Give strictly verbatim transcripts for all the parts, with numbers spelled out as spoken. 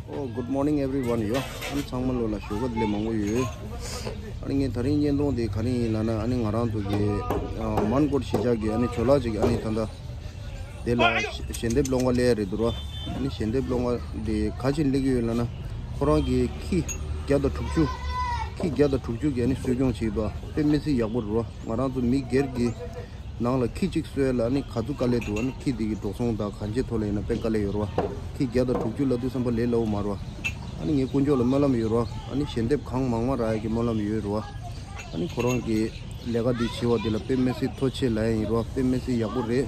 Oh, good morning everyone ཡོ། ཨ་ནི་ཚང་མ་ལོ་ལ་ཞོགས་པ་བདེ་ལེགས་མང་པོ་ཡོད། ཨ་ནི་ངས་ད་རིང་བརྙན་ཐུང་དེ་ག་རེ་ཡིན་ལབ་ན། ཨ་ནི་ང་རང་ཚོ་གི་ཨ་མན་གོར་གཞིས་ཆགས་ཀྱི་ཨ་ནི་ཇོ་ལགས་ཅིག་ཨ་ནི་ད་ལྟ་དེ་ལ་ཞལ་འདེབས་སློང་ག་སླེབས་རེད་འདུག་ར། ཨ་ནི་ཞལ་འདེབས་སློང་ག་དེ་ག་ཅིག་སླེབས་ཀྱི་ཡོད་ལབ་ན། ཁོ་རང་གི་ཁྱི་བརྒྱ་དང་དྲུག་ཅུ། ཁྱི་བརྒྱ་དང་དྲུག་ཅུ་གི་ཨ་ནི་གསོ་སྐྱོང་བྱེད་ཀྱི་འདུག་དཔེ་མི་སྲིད་ཡག་པོ་རེད་ར། ང་རང་ཚོ་མི་སྒེར་གྱི་ནང་ལ་ཁྱི་གཅིག་གསོ་ཡ་ལ་ཨ་ནི་ག་ཚོད་དཀའ་ལས་འདུག་ཨ་ནི་ཁྱི་དེ་གི་འགྲོ་སོང་དང་གང་ཅིའི་ཐོག་ལ་ཡིན་ན་དཔེ་དཀའ་ལས་ཡོད་རེད་བ། ཁྱི་བརྒྱ་དང་དྲུག་ཅུ་ལབ་དུས་ཙམ་པ་ལས་སླ་བོ་མ་རེད་བ། ཨ་ནི་ངས་དཀོན་མཆོག་ལ་སྨོན་ལམ་ཡོད་རེད་བ། ཨ་ནི་ཞལ་འདེབས་གང་མང་མང་རག་ཡ་གི་སྨོན་ལམ་ཡོད་རེད་བ། ཨ་ནི་ཁོ་རང་གི་ལས་ཀ་འདི་བྱེད་པ་འདི་ལ་དཔེ་མི་སྲིད་ཐུགས་རྗེ་ཆེ་ལབ་ཡ་ཡིན་རེད་བ། དཔེ་མི་སྲིད་ཡག་པོ་རེད།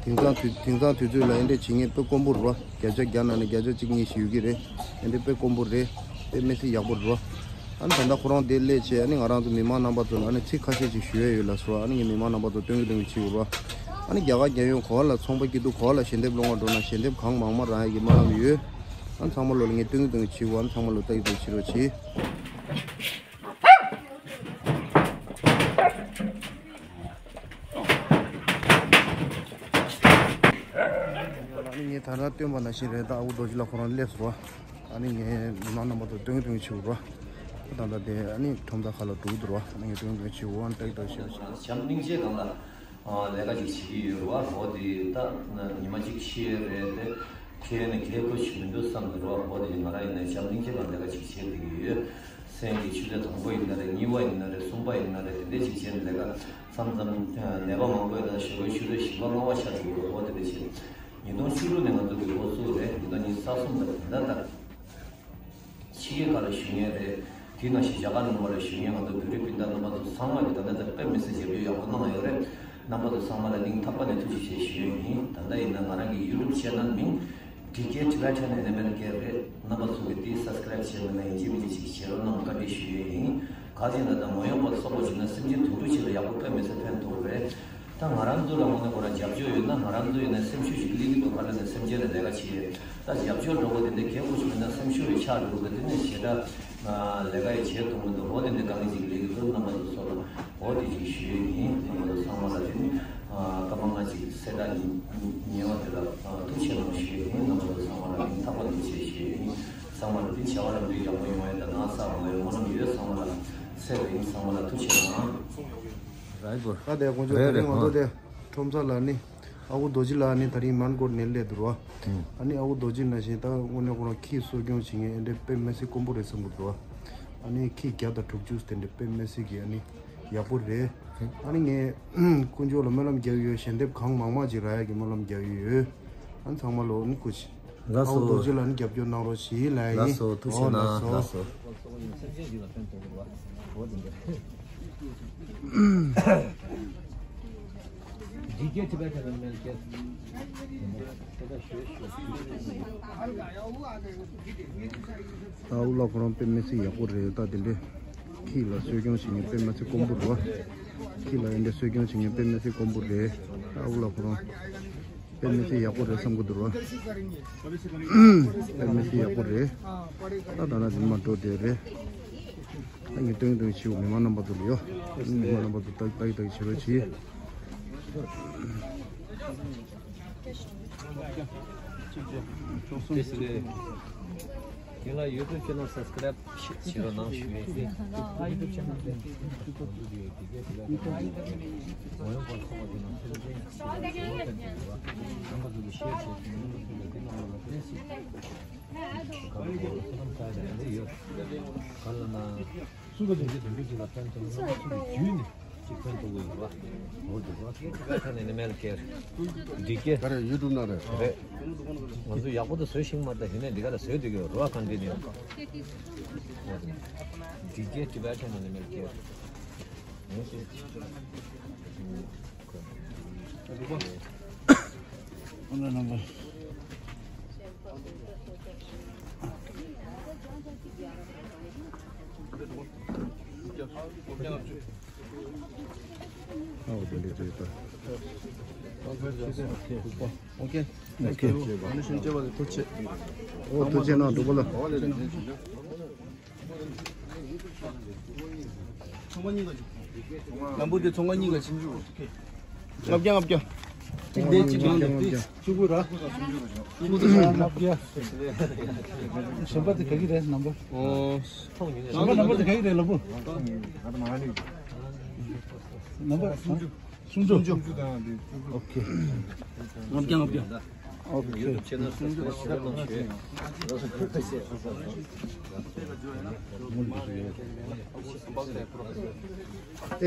དེང་སང་དུས་དེང་སང་དུས་ཚོད་ལ་ཨེ་འདྲས་བྱེད་མཁན་དཔེ་དཀོན་པོ་རེད་བ། བརྒྱ་ཆ་བརྒྱ་ནང་ནས་བརྒྱ་ཆ་གཅིག་གཉིས་ཤིག་ཡོད་ཀྱི་རེད། ཨེ་འདྲས་དཔེ་དཀོན་པོ་རེད། དཔེ་མི་སྲིད་ཡག་པོ་རེད་བ། ཨ་ནི་ད་ལྟ་ཁོ་རང་དེ་སླེབས་བྱས། ཨ་ནི་ང་རང་ཚོ་མི་མང་རྣམ་པ་ཚོ་ལ་ཨ་ནི་ཚིག་ཁ་ཤས་ཅིག་ཞུ་ཡས་ཡོད་ལགས་སོ། ཨ་ནི་ངས་མི་མང་རྣམ་པ་ཚོ་སྟོན་གི་སྟོན་གི་བྱེད་དགོས་ར། ཨ་ནི་རྒྱ་གར་རྒྱལ་ཡོངས་ག་པར་ལ་ཚོང་པ་སྐྱིད་སྡུག་ག་པར་ལ་ཞལ་འདེབས་སློང་བ་འགྲོ་ན་ཞལ་འདེབས་གང་མང་མང་རག་ཡས་ཀྱི་སྨོན་ལམ་ཡོད། ཨ་ནི་ཚང་མ་ལོ་ལ་ངས་སྟོན་གི་སྟོན་གི་བྱེད་དགོས། ཨ་ནི་ཚང་མ་ལོ་ལྟ་གི་ལྟ་གི་བྱེད་རོགས་གྱིས། ཨ་ནི་ངས་ད་ལྟ་སྟོན་པ་ནང་བཞིན་རེད། ད་ཨ་ཁུ་རྡོ་རྗེ་ལགས་ཁོ་རང་སླེབས་སོང་བ། ཨ་ནི་ངས་མི་མང་རྣམ་པ་ཚོ་སྟོན་གི་སྟོན་གི་བྱེད་དགོས་ར། ད་ལྟ་དེ་ཨ་ནི་ཁྲོམ་ས་ཁ་ལ་འགྲོ་གི་འདུག་ར། ཨ་ནི་ངས་སྟོན་གི་སྟོན་གི་བྱེད་དགོས། ཨ་ནི་ལྟ་གི་ལྟ་གི་བྱེད་རོགས་གྱིས། བྱམས་སྙིང་རྗེ་སྒང་ལ་ཨ་ལས་ཀ་ཅིག་བྱེད་ཀྱི་ཡོད་རེད་བ། འོ་དེ་ད་ཉི་མ་གཅིག་ཤི་ཡས་རེད་དེ། ཁྱེད་ནི་གལ་ཁོ་ཞིག་མི་འདུག་བསམ་གྱི་རེད་བ། འོ་དེ་ང་རང་ཡིན་ན་བྱམས་སྙིང་རྗེ་སྒང་ལས་ཀ་ཅིག་བྱེད་བསྡད་ཀྱི་ཡོད། སེམས་ཀྱི་ཆུ་ཚོད་དང་པོ་ཡིན་ན་རེད། གཉིས་པ་ཡིན་ན་རེད། གསུམ་པ་ཡིན་ན་རེད། དེ་འདྲས་ཅིག་བྱས་ནས་ལས་ཀ་མཚམས་མཚམས་ནད་པ་མང་པོ་ཡོད་ན་ཞོགས་པའི་ཆུ་ཚོད་བཞི་པ་ལྔ་པ་ཆགས་ཀྱི་ཡོད། འོ་དེ་འདྲས་བྱས། ཉིས་སྟོང་བཅུ་དྲུག་ནས་ང་ཚོ་གི་འགོ་བཙུགས་རེད། ཉིས་སྟོང་ཉི་ཤུ་རྩ་གསུམ་ལ་ད་ལྟ་ཕྱི་རྒྱལ་ཁག་ལ་བཞུགས་མཁན་རེད། དེ་ནང་བཞིན་རྒྱ་གར་ནང་པ་ལ་བཞུགས་མཁན་ང་ཚོ་བོད་རིགས་སྤུན་ཟླ་རྣམ་པ་ཚོ་ཚང་མ་གིས་ད་ལྟ་ད་དཔེ་མི་སྲིད་རྒྱབ་སྐྱོར་ཡག་པོ་གནང་ཡོད་རེད། རྣམ་པ་ཚོ་ཚང་མ་ལ་སྙིང་ཐག་པ་ནས་ཐུགས་རྗེ་ཆེ་ཞུ་ཡས་ཡིན། ད་ལྟ་ཡིན་ན་ང་རང་གི་ཡུ་ཊུབ་ཆེ་ནལ་མིང་ཌི་ཀེ་Tibetan Animal Care རེད། རྣམ་པ་ཚོ་གིས་དེ་སབ་སི་ཀ་རེབ་བྱས་མེད་ན་ཡིན་གཅིག་མིན་གཅིག་ཅིག་བྱེད་རོགས་གནང་། བཀའ་འདྲི་ཞུ་ཡས་ཡིན། ག་ཅིག་ལ་ད་མ་ཡོང་པ་སོགས་པ་བྱུང་ན་སེམས་ཅན་དུད་འགྲོ་ཆེད་ལ་ཡག་པོ་དཔེ་མི་སྲིད་ཕན་ཐོགས་རེད། ད་ང་རང་ཚོ་ལ་དངོས་གནས་ཁོ་རང་རྒྱབ་སྐྱོར་ཡོད་ན་ང་རང་ཚོ་ཡིན་ན་སེམས་ཤུགས་ཤིག་སླེབས་ཀྱི་འདུག་ག་ལ་ནས་སེམས་ཅན་ལ་ལས་ཀ་བྱེད། ད་རྒྱབ་སྐྱོར་འགྲོ་བ་དེ་འདྲ་གལ་ཁོ་ཞིག་མེད་ན་སེམས་ཤུགས་ཡོད་ཆགས་འགྲོ་གི། དེ་ནས་ཞེ་དྲག་ལས་ཀ་ཡི་བྱེད་ཐུབ་མི་འདུག་འོ་དེ་འདྲ་དཀའ་ངལ་ཅིག་སླེབས་ཀྱི་འདུག་རྣམ་པ་ཚོ་ཚོར་བ་འོ་དེ་ཅིག་ཞུ་ཡས་ཡིན། རྣམ་པ་ཚོ་ཚང་མ་ལ་དེ་ནི་སྐར་མ་ལྔ་ཅིག་གསལ་བསྒྲགས་ཉེ་བ་དེ་ལ་ཐུགས་ཆེ་གནང་ཞུ་ཡས་ཡིན། རྣམ་པ་ཚོ་ཚང་མ་ལ་སྙིང་ཐག་པ་ནས་ཐུགས་རྗེ་ཆེ་ཞུ་ཡས་ཡིན། ཚང་མ་ལ་དེ་བྱ་བ་རིམ་པས་ཡག་པོ་ཡོང་བའི་དང་ན་ཚ་མ་ཡོང་བ་ལ་ཡོད། ཚང་མ་ལ་ཚེ་རིང་། ཚང་མ་ལ་ཐུགས་རྗེ་གནང་། རེད་བོ། ད་དེ་དཀོན་མཆོག་རེད་དེ་རིང་རེད། ང་ཚོ་དེ་ཁྲོམ་ས་ལ་ནི་ཨ་ཁུ་རྡོ་རྗེ་ལགས་ནི་དེ་རིང་མན་གོར་ནས་སླེབས་འདུག་ར། ཨ་ནི་ཨ་ཁུ་རྡོ་རྗེ་ནང་བཞིན་ད་དངོས་གནས་ཁོ་རང་ཁྱི་གསོ་སྐྱོང་བྱེད་མཁན་ཨེ་འདྲའི་དཔེ་མི་སྲིད་དཀོན་པོ་རེད་བསམ་གྱི་འདུག་ཨ་ནི་ཁྱི་བརྒྱ་དང་དྲུག་ཅུ་དེ་འདྲའི་དཔེ་མི་སྲིད་ཀྱི་ཨ་ནི་ཡག་པོ་རེད། ཨ་ནི་ངས་དཀོན་མཆོག་ལ་སྨོན་ལམ་རྒྱག་གི་ཡོད། ཞལ་འདེབས་གང་མང་མང་ཅིག་རག་ཡག་གི་སྨོན་ལམ་རྒྱག་གི་ཡོད། ཨ་ནི་ཚང་མ་ལོ་ནི་སྐུ་མཁྱེན། ལགས་སོ། ཨ་ཁུ་རྡོ་རྗེ་ལགས་ནི་རྒྱབ་སྐྱོར་གནང་རོགས་ཞེས་ལབ་ཡིན། ལགས་སོ། ཐུགས་རྗེ་གནང་། ལགས་སོ། ལགས་སོ། ཌི་ཀེ་Tibetan Animal Care། ད་ཨུ་ལགས་ཁོ་རང་དཔེ་མི་སྲིད་ཡག་པོ་རེད། ད་དེ་འདྲའི་ཁྱི་ལ་གསོ་སྐྱོང་བྱེད་མཁན་དཔེ་མི་སྲིད་དཀོན་པོ་རེད་བ། ཁྱི་ལ་ཨེ་འདྲའི་གསོ་སྐྱོང་བྱེད་མཁན་དཔེ་མི་སྲིད་དཀོན་པོ་རེད། ད་ཨུ་ལགས་ཁོ་རང་དཔེ་མི་སྲིད་ཡག་པོ་རེད་བསམ་གྱི་འདུག་ར། དཔེ་མི་སྲིད་ཡག་པོ་རེད། ད་ད་ན་དེ་མ་འགྲོ་དེ་རེད། ད་ངས་སྟོན་སྟོན་བྱེད། མི་མང་རྣམ་པ་ཚོ་ལ་ཡོད། མི་མང་རྣམ་པ་ཚོ་ཏག་ཏག་ཏག་བྱེད་རོགས་གྱིས། དེ་ལ་ཡུ་ཊུབ་ཆེ་ནལ་སབ་སི་ཀ་རེབ་བྱེད་རོགས་གནང་ཞུ་ཡས་ཡིན། ཨ་ཡུ་ཊུབ་ཆེ་ནལ་དེ་ང་ཡོང་པར་ཁོ་པ་དེ་ནང་ཐེར་འཛིན་བྱེད་རོགས་གནང་། རྣམ་པ་ཚོ་གི་ཤེར་བྱེད་དེ་ནང་ལ་དེ་ནང་ལ་དེ་སྲིད། ག་ལ་ན། སུ་ག་དོན་གྱི་དོན་གྱི་ཅིག་ལ་ཕན་ཐོགས་ན་རྣམ་པ་ཚོ་གི་རྒྱུད་ནས་ཅིག་ཕན་ཐོགས་ཀྱི་ཡོད་པ། འོ་དེ་བ་ཁྱེད་ཀྱི་ཁ་ནས་ནི་མེལ་ཀེར་འདི་སྐད་ག་རེ་ཡུ་ཊུབ་ནང་རེད། རེད། ང་ཚོ་ཡག་པོ་དུ་བཟོས་ཤིང་མ་ད་ཡིན་ནས་འདི་ག་ལ་བཟོས་འདི་གི་རོ་ཨ་གང་འདི་ནི་འདི་སྐད་ཊི་བེ་ཊན་ནི་མེལ་ཀེར། འོ་དེ། ཨ་ནི་ནམ་པར། ཨོ་དེ་འདྲ་རེད་ད། ཨོ་ཁེ། ཨོ་ཁེ། ཨ་ནི་ཤུན་ཅེ་བ་ལ་ཐུགས་རྗེ་ཆེ། ཨོ་ཐུགས་རྗེ་གནང་འདུག་པ་ལ། ལམ་བུ་དེ་ཚོང་ཁང་གཉིས་ཀ་ཕྱིན་ཆུ། ལྔ་བརྒྱ་ལྔ་བརྒྱ། འདི་གཅིག་ལོངས་ཏེ། བཅུ་དགུ་ར། བཅུ་དགུ་ར་ལབ་ཀྱི་ཡ། གཞན་པ་དེ་ག་གི་རེད་ནམ་པར། ཨོ། གཞན་པ་ནམ་པར་དེ་ག་གི་རེད་ལབ་བུ། ནམ་པར་སུམ་ཅུ། སུམ་ཅུ། ཨོ་ཁེ། ལབ་ཀྱང་ལབ་ཀྱང་། ཨོ་ཁེ།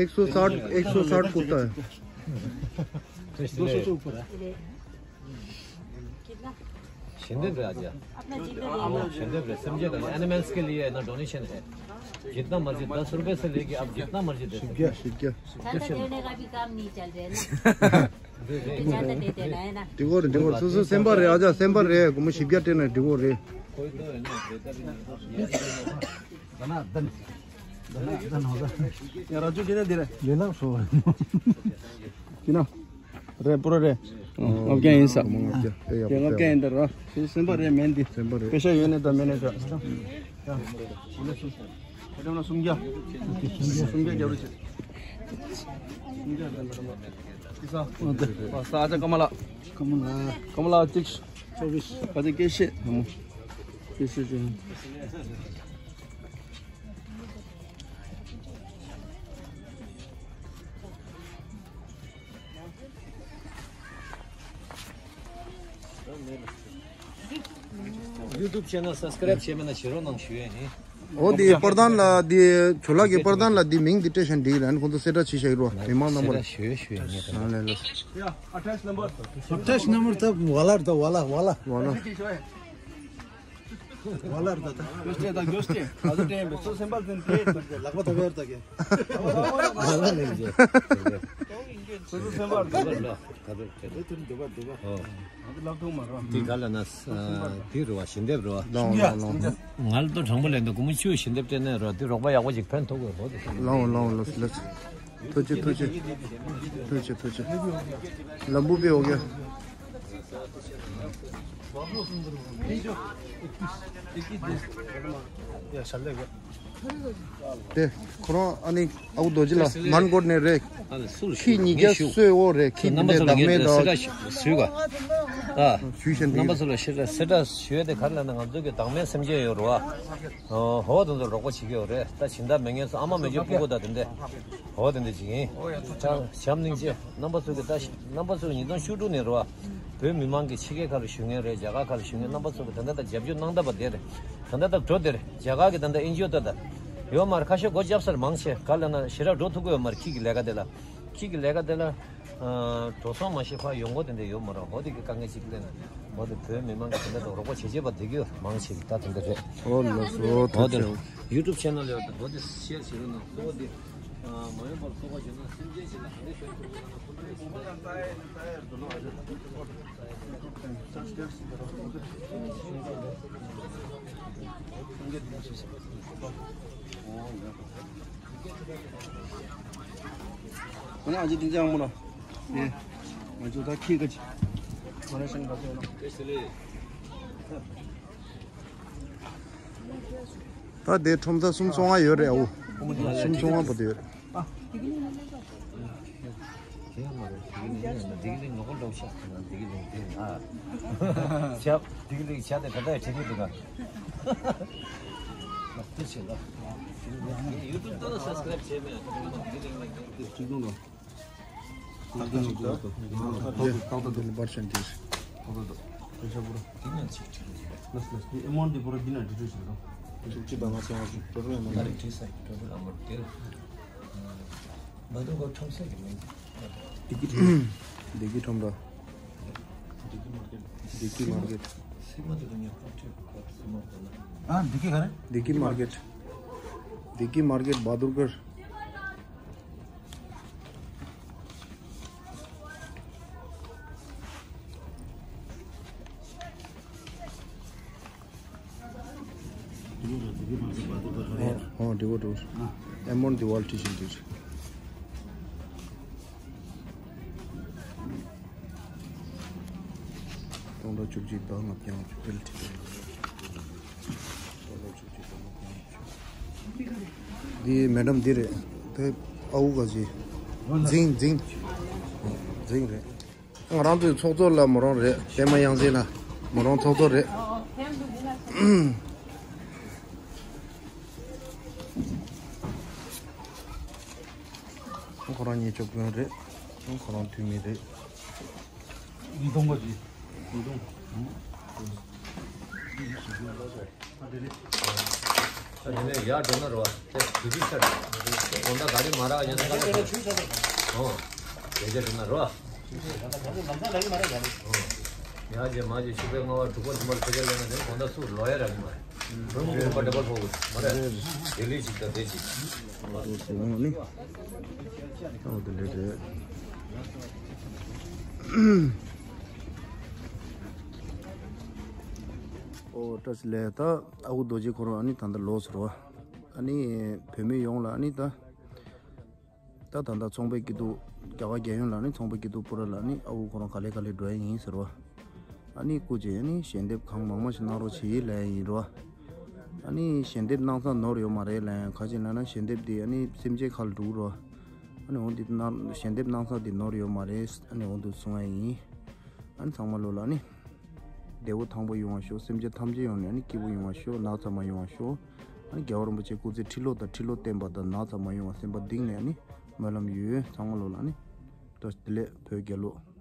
एक सौ साठ, एक सौ साठ कुत्ता है। कितना? ཞལ་འདེབས་རེད་ཨ་ཅག अपना जितना ले लो। ཞལ་འདེབས་རེད། སེམས་ཅན་དང་animals के लिए ना donation है। जितना मर्जी दस रुपए से लेके आप जितना मर्जी दे सकते हैं। ཞིབ་རྒྱ། ཞིབ་རྒྱ། ज्यादा देने का भी काम नहीं चल रहा है ना। ज्यादा दे देना है ना। འགྲིག་གོ་རེད། འགྲིག་གོ་རེད། སོ་སོ་སེམས་པ་རེད་ཨ་ཅག་སེམས་པ་རེད། སྒོར་མོ་ཞིབ་རྒྱ་སྤྲད་ན་འགྲིག་གོ་རེད། कोई तो है ना, बेहतर भी नहीं। ཡ་ར་ཅུ་ཁྱེད་ན་འདི་རེད། ལས་ལག་སོ། ཁྱེད་ན། རེད། པོ་ར་རེད། ལྔ་བརྒྱ་ཡིན་ས། ལྔ་བརྒྱ། ཨེ་ཡག་པོ། ལྔ་བརྒྱ་ཡིན་ད་ར། སེམས་པ་རེད་མེད་འདི། སེམས་པ་རེད། པེ་ཤ་ཡོད་ནས་ད་མེད་ནས་ད། ཡ། སུམ་བརྒྱ། སུམ་བརྒྱ་རྒྱབ་རོགས་བྱེད། སུམ་བརྒྱ་རྒྱབ་རོགས་བྱེད། ཨ་ཅག་ཀ་མ་ལ། ཀ་མ་ལ། ཀ་མ་ལ་ཅིག། ཨ་ཅག་སྐད་བཤད། སྐད་བཤད་ཅིག། YouTube channel subscribe བྱས་མེད་ན་བྱེད་རོགས་གནང་ཞུ་ཡས་ཡིན། འོ་དེ་པར་དང་ལ་དེ་ཇོ་ལགས་ཀྱི་པར་དང་ལ་དེ་མིང་དེ་སྤྲད་ཤན་འགྲིག་ལན་ཁོང་ཚོ་གསལ་བསྒྲགས་བྱེད་བཞག་རོགས་མི་མང་རྣམ་པ། ཞུ་ཡས་ཞུ་ཡས་ངས། ཨ་ལས་ལོ། Attach number ད་ཝ་ལ་རེད་ད་ཝ་ལ་ཝ་ལ། ཝ་ལ། ཝ་ལ་རེད་ད། གྱོ་སྟེ་ད་གྱོ་སྟེ། ད་ཚོ་དྲན་པའི་ཚོ་སེམས་པར་འཛིན་ཏེ། ལག་པ་ད་བེར་ད་གེ། ཝ་ལ་ལེགས་ཟེར། ཚོ་ཚོ་སེམས་པར་འཛིན། ད་ཚོ་དེ་དེ་འདོད་པ་འདོད་པ། ཨོ། ང་ཚོ་ལག་ཐོག་མ་རོ། དེ་ག་ལ་ན། དེ་རུ་བ་ཞལ་འདེབས་རུ་བ། ལོང་ལོང་ལོང་། ང་ལ་ཏོ་དྲང་པོ་ལན་དུ་གུ་མུ་ཆུ་ཞལ་འདེབས་སྤྲད་ནས་རོ། དེ་རོགས་པ་ཡག་པོ་ཅིག་ཕན་ཐོགས་དགོས་རོ། དེ་ལོང་ལོང་ལོ་ལོ། ཐུགས་རྗེ་ཐུགས་རྗེ། ཐུགས་རྗེ་ཐུགས་རྗེ། ལམ་བུ་པའི་འོག་གི། དེ་ཁོ་རང་ཨ་ནི་ཨའུ་རྡོ་རྗེ་ལ་མན་གོར་ནས་རེད། ཁྱི་ཉིས་བརྒྱ་གསོས་འོ་རེད། ཁྱི་འདི་འདྲའི་བདག་མེད་དང་། ཞུས་ག་ཞུས་ཤན། རྣམ་པ་ཚོ་ལ་ཤེས་ར་སེ་དྲ་ཞུས་ཏེ་ག་རེ་ལབ་ན་ང་ཚོ་གི་བདག་མེད་སེམས་ཅན་ཡོད་རེད་བ། ཧོ་དེ་ཚོ་རོགས་པ་བྱེད་ཀྱི་ཡོད་རེད། ད་སྦྱིན་བདག་མེད་མཁན་ཚོ་ཨ་མ་མེད་ཆོག་ཕྲུ་གུ་དང་དེ་འདྲས། འོ་དེ་འདྲ་ཅིག་ཡིན། ད་བྱམས་སྙིང་རྗེ། རྣམ་པ་ཚོ་གི་ད་རྣམ་པ་ཚོ་གི་ཉིས་སྟོང་བཅུ་དྲུག་ནས་རེད་བ། བོད་མི་མང་གི་ཕྱི་རྒྱལ་ཁག་ལ་བཞུགས་མཁན་རེད། རྒྱ་གར་ཁག་ལ་བཞུགས་མཁན་རྣམ་པ་ཚོ་གི་ད་ལྟ་ད་རྒྱབ་སྐྱོར་གནང་ཐབས་པ་དེ་རེད། ད་ལྟ་ད་འགྲོ་དེ་རེད། རྒྱ་གར་གི་ད་ལྟ་ཨེན་ཇི་ཨོ་ད་ད་ཡོད་མ་རེད། ཁ་ཤས་སྒོ་བརྒྱབ་ས་རེད། མང་ཆེ་ག་ལ་ན་ཞེ་དྲག་འགྲོ་ཐུབ་ཀྱི་ཡོད་མ་རེད། ཁྱི་གི་ལས་ཀ་དེ་ལ། ཁྱི་གི་ལས་ཀ་དེ་ལ། འགྲོ་སོང་མ་ཤེས་ཕར་ཡོང་སྒོ་དེ་འདྲ་ཡོད་མ་རེད། འོ་དེ་གི་དཀའ་ངལ་ཅིག་གླེང་། འོ་དེ་བོད་མི་མང་གི་དེ་འདྲ་དང་རོགས་པ་བྱེད་བྱེད་པ་དེ་གི་མང་ཆེ་གི་ད་དེ་འདྲ་རེད། འོ་ལགས་སོ། འོ་ཐུགས་དེ་རྗེ་ཆེ། ཡུ་ཊུབ་ཆེ་ནལ་ཡོད་དེ་འོ་དེ་ཤེར་བྱེད་རོགས་གནང་། འོ་དེ་མ་ཡོང་པར་ཚོགས་པ་བྱུང་ན་སེམས་ཅན་ཞིག་ལ་ག་འདྲ་བྱེད་ཐུབ་ཀྱི་ཡོད་ན་ཁོང་ཚོ་ལ་ཞུ་ན། ཁོང་ཚོ་ཨ་ཅེ་དེ་ཅང་མོ་ལ། ཨེ། ང་ཚོ་ད་ཁྱི་ག་ཅི། ཁོ་རང་ཤང་ག་ཚོད་ཡོད་ན། ད་དེ་ཁྲོམ་ས་སུམ་ཅུ་སོ་ལྔ་ཡོད་རེད་ཨོ། སུམ་ཅུ་སོ་ལྔ་བར་དུ་ཡོད་རེད། དེ་ཡང་མ་རེད། དེ་གི་ལིང་ལོག་ལོག་ཆགས་སོང་ན་དེ་གི་ལིང་དེ་ན། ཆགས་དེ་གི་ལིང་ཆགས་དེ་ད་ལྟ་ཡང་བྲིས་ཀྱི་འདུག་ག་ལགས་དེ་བྱེད་ལ། ཡུ་ཊུབ་ཏུ་སབ་སི་ཀ་རེབ་བྱས་མེད། དེ་གི་ལིང་ལིང་དེ། གཅིག་སྟོང་དང་། ཏག་ཏག་ཅིག་ཏག་ཏག་ཏག་ཏག་ཏག་ཏག་ཏག་པར་ཤན་ཏིས། ཏག་ཏག་ཏག་པེ་ཤ་པུ་ར། དེ་ནས་ཅིག་བྲིས་རོགས་བྱེད། ལགས་ལགས། དེ་ཨེ་མོན་དེ་པུ་ར་འདི་ན་འབྲི་འབྲི་བྱེད་རོགས། དེ་ཚོ་གཅིག་དང་ང་ཚོ་ང་ཚོ་པྲོ་བི་ལེམ་མ་ད་རེད། བྲིས་ས་པྲོ་བི་ལེམ་མ་དེ་རེད། མ་དུ་གོ་ཁྲོམ་ས་གི་མིང་། བདེ་སྐྱིད་ཁྲོམ་ར། བདེ་སྐྱིད་མར་ཀེཊ། བདེ་སྐྱིད་མར་ཀེཊ། སི་མ་དེ་ལ་ངས་ཁོ་ཁྲིད་ཁོ་སི་མ་དེ་ལ། ཨ་བདེ་སྐྱིད་ག་རེ། བདེ་སྐྱིད་མར་ཀེཊ། བདེ་སྐྱིད་མར་ཀེཊ་བ་དུར་གར། ཨོ་འདི་བོ་འདུག་ཨེ་མོན་དི་ཝལ་ཊི་བཞིན་དུ་རེད། སྟོང་ཕྲག་བཅུ་གཅིག་དང་ལྔ་བརྒྱ་བཅུ་དྲུག་ལ་ཁྲིད་དེ། འདི་མེ་ཌམ་འདི་རེད། དེ་ཨ་ཝུ་ག་ཟི། འཛིང་འཛིང་འཛིང་རེད། ང་རང་ཚོའི་ཚོགས་གཙོ་ལ་མོ་རང་རེད། པད་མ་གཡང་རྩེ་ལ་མོ་རང་ཚོགས་གཙོ་རེད། ཁོ་རང་ཉེ་ཆོག་དཔོན་རེད། ཁོ་རང་འཐུས་མི་རེད། ཉིས་སྟོང་གོ་ཅི། ཉིས་སྟོང་། ཨ་དེ་ནས་ཡར་འགྲོ་ན་རོ། དེ་དུས་ཚོད་ཆད། དགོང་དག་ག་རེ་མ་རག་ཡིན་ན་ག་རེ། ཨོ། དེ་རྗེས་འགྲོ་ན་རོ། ཡར་རྗེས་མར་རྗེས་ཤུག་པའི་རྔ་བ་དྲུག་པ་དུ་མར་ཕེ་ཆ་ལེན་ན་དེ་དགོང་དག་སུ་ལོ་ཡ་རག་གི་མ་རེད། རང་གི་རིམ་པ་འགྲེལ་པ་ཕོག་གི་མ་རེད། དེ་ལས་ཅིག་དང་དེ་ཅིག་ཨོ་དེ་འདྲ་རེད། ཨོ་བཀྲ་ཤིས་བདེ་ལེགས། ད་ཨ་ཁུ་རྡོ་རྗེ་ཁོ་རང་ཨ་ནི་ད་ལྟ་ལོག་སོང་རོ། ཨ་ནི་བོད་མི་ཡོངས་ལ་ཨ་ནི་ད་ད་ད་ལྟ་ཚོང་པའི་སྐྱིད་སྡུག་རྒྱ་གར་རྒྱལ་ཡོངས་ལ་ཨ་ནི་ཚོང་པའི་སྐྱིད་སྡུག་པུ་ར་ལ་ཨ་ནི་ཨ་ཁུ་ཁོ་རང་ག་ལེ་ག་ལེ་འགྲོ་ཡ་ཡིན་ཟེར་རོ། ཨ་ནི་སྐུ་མཁྱེན་ཨ་ནི་ཞལ་འདེབས་གང་མང་མང་ཞིག་གནང་རོགས་བྱེད་ལབ་ཡ་ཡིན་རོ། ཨ་ནི་ཞལ་འདེབས་གནང་ས་ནོར་ཡོད་མ་རེད་ལབ་ཡ། ག་ཅི་ལབ་ན་ཞལ་འདེབས་འདི་ཨ་ནི་སེམས་ཅན་ཁ་ལ་འགྲོ་གི་རོ། ཨ་ནི་འོ་འདི་གནང་ཞལ་འདེབས་གནང་ས་འདི་ནོར་ཡོད་མ་རེད། ཨ་ནི་འོ་འདུག་གསུང་ཡ་ཡིན། ཨ་ནི་ཚང་མ་ལོ་ལ་ཨ་ནི་བདེ་པོ་ཐང་པོ་ཡོང་བ་ཤོག་སེམས་ཅན་ཐམས་ཅད་ཡོང་ནས་ཨ་ནི་སྐྱིད་པོ་ཡོང་བ་ཤོག་ན་ཚ་མ་ཡོང་བ་ཤོག་ཨ་ནི་རྒྱལ་བ་རིན་པོ་ཆེ་སྐུ་ཚེ་ཁྲི་ལོ་དང་ཁྲི་ལོ་བརྟན་པ་དང་ན་ཚ་མ་ཡོང་བ་སེམས་པ་གཏིང་ནས་ཨ་ནི་སྨོན་ལམ་ཡོད། ཚང་མ་ལོ་ལ་ཨ་ནི་བཀྲ་ཤིས་བདེ་ལེགས། བོད་རྒྱལ་ལོ།